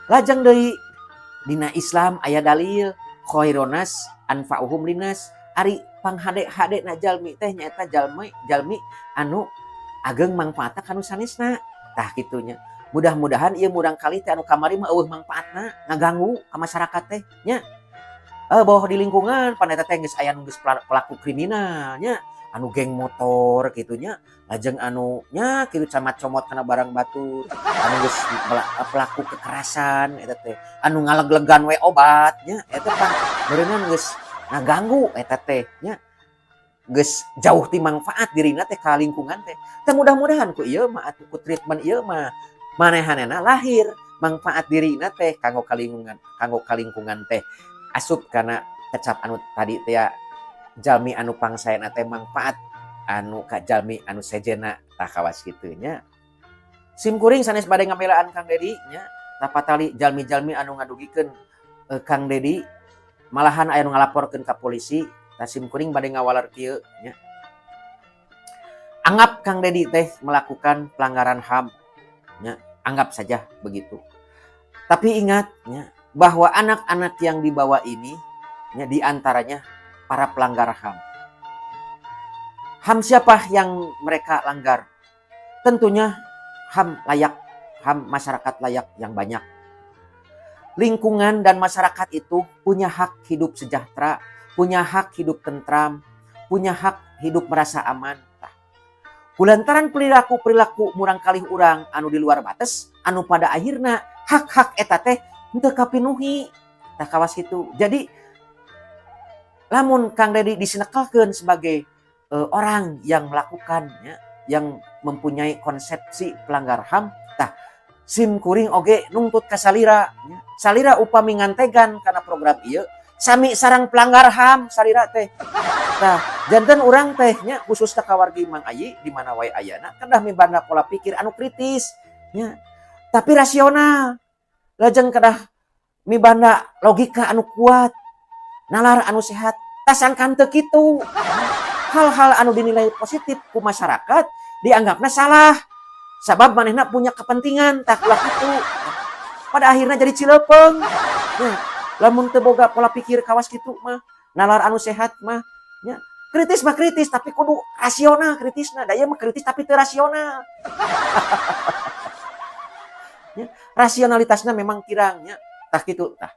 Lajeng deui, dina Islam aya dalil khairunnas anfa'uhum linnas, ari panghade-hade na jalmi teh nyaeta jalmi jalmi anu ageng mangfaatna kanu sanesna. Tah, kitu nya. Mudah-mudahan ieu murangkalih teh anu kamari mah euweuh mangfaatna, ngaganggu ka masyarakat teh nya. Boh di lingkungan pan eta teh geus aya nu geus pelaku kriminal nya, anu geng motor kitu nya, lajeng anu nya kitu camat-comot kana barang batur, anu geus pelaku kekerasan eta teh, anu ngaleglegan we obat nya, eta pan meureunnan geus ngaganggu eta teh nya. Geus jauh ti mangfaat dirina teh ka lingkungan teh. Tah, mudah-mudahan ku ieu mah atuh, ku treatment ieu mah, manehanana lahir mangfaat dirina teh kanggo ka lingkungan teh asup kana kecap anu tadi teh ya, jalmi anu pangsaena teh mangfaat anu ka jalmi anu sejenna. Tah, kawas kitu nya. Sim kuring sanes bade ngabelaan Kang Dedi nya, tapatali jalmi-jalmi anu ngadugikeun Kang Dedi malahan aya nu ngalaporkeun ka polisi. Tah, sim kuring bade ngawaler kieu nya. Anggap Kang Dedi teh melakukan pelanggaran HAM nya, anggap saja begitu. Tapi ingat nya, bahwa anak-anak yang dibawa ini nya diantaranya para pelanggar HAM. HAM siapa yang mereka langgar? Tentunya HAM layak, HAM masyarakat layak yang banyak. Lingkungan dan masyarakat itu punya hak hidup sejahtera, punya hak hidup tentram, punya hak hidup merasa aman. Tah, kulantaran perilaku-perilaku murangkalih urang anu di luar batas, anu pada akhirnya hak-hak eta teh henteu kapinuhi. Tah, kawas kitu. Jadi lamun Kang Dedi disenekelkeun sebagai orang yang melakukan ya, yang mempunyai konsepsi pelanggar HAM, tah sim kuring oge nungtut ka salira nya. Salira upami ngantegan kana program ieu sami sareng pelanggar HAM salira teh. Tah, janten urang teh nya, khususna ka wargi Mang Ayi di mana wae ayana, kedah mibanda pola pikir anu kritis nya, tapi rasional. Lajeng kedah mibanda logika anu kuat, nalar anu sehat. Tah, sangkan teu kitu, hal-hal anu dinilai positif ku masyarakat dianggapna salah sabab manehna punya kepentingan. Tah, ulah kitu, pada akhirnya jadi cileupeng nya lamun teu boga pola pikir kawas kitu mah, nalar anu sehat mah nya. Kritis mah kritis, tapi kudu rasional kritisna. Da ieu mah kritis tapi teu rasional nya, rasionalitasna memang kirang nya. Tah, kitu tah.